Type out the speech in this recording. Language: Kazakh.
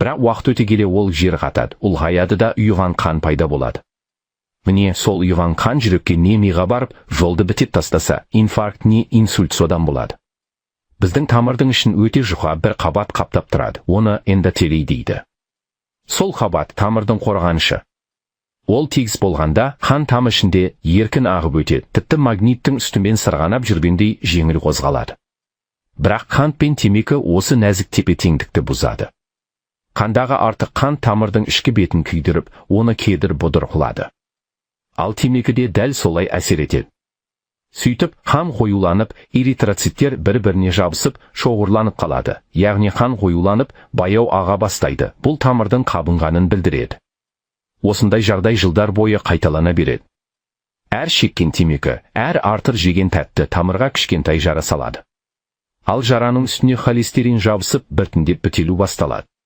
Бірақ уақыт өте келе ол жер қатады, ұлғаяды да, ұйыған қан пайда болады. Міне, сол ұйыған қан жүрекке не миға барып, жолды бітеп тастаса, инфаркт не инсульт содан болады. Біздің тамырдың ішін өте жұқа бір қабат қаптап тұрады, оны эндотелий дейді. Сол қабат – тамырдың қорғанышы. Ол тегіс болғанда, қан тамыр ішінде еркін ағып өтеді, тіпті магниттің үстімен сырғанап жүргендей жеңіл қозғалады. Бірақ қант пен темекі осы нәзік тепе-теңдікті бұзады. Қандағы артық қант тамырдың ішкі бетін күйдіріп, оны кедір-бұдыр қылады. Ал темекі де дәл солай әсер етеді. Сөйтіп, қан қоюланып, эритроциттер бір-біріне жабысып, шоғырланып қалады. Яғни қан қоюланып, баяу аға бастайды. Бұл тамырдың қабынғанын білдіреді. Осындай жағдай жылдар бойы қайталана береді. Әр шеккен темекі, әр артық жеген тәтті тамырға кішкентай жара салады. Ал жараның үстіне холестерин жабысып, біртіндеп бітелу басталады.